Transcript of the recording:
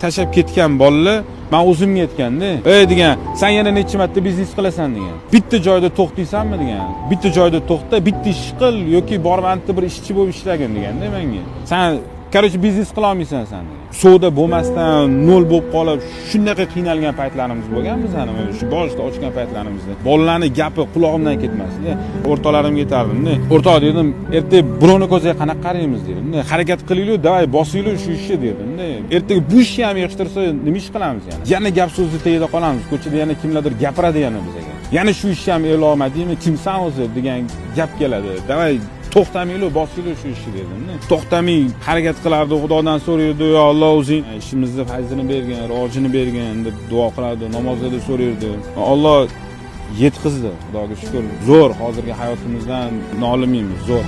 Tashlab ketgan bolalar man o'zimga aytganda, "Ey," degan, "san yana necha marta biznes qilasan?" degan. "Bitta joyda to'xtaysanmi?" degan. "Bitta joyda to'xta, bitta ish qil yoki borib anta bir ishchi bo'lib ishlagin" deganda menga. "San, короче, biznes qilolmaysan san" degan. Savdo bo'lmasdan nol bo'lib qolib, shunaqa qiynalgan paytlarimiz bo'lgan bizani, mana shu boshida ochgan paytlarimizda. Bolalarni gapi qulog'imdan ketmasdi. O'rtoqlarimga aytardimda, "O'rtoq," dedim, "ertaga birovni ko'ziga qanaqa qaraymiz?" dedimda. "Harakat qilaylik, давай bosinglar shu ishni" dedimda. "Ertaga bu ishni ham yig'ishtirsa, nima ish qilamiz yana? Yana gap so'zni tagida qolamiz. Ko'chada yana kimlardir gapiradi yana bizga. Yana shu ishni ham e'lonmadingmi, kimsan o'zi degan gap keladi. Давай to'xtamanglar, bosinglar shu ishni" dedimda. To'xtamay harakat qilardi, Xudodan so'raydi, "Yo Alloh, o'zing ishimizni fayzini bergin, rivojini bergin" deb duo qilardi, namozlarda so'raydi. Alloh yetkazdi, Xudoga shukur. Zo'r, hozirgi hayotimizdan nolimaymiz, zo'r.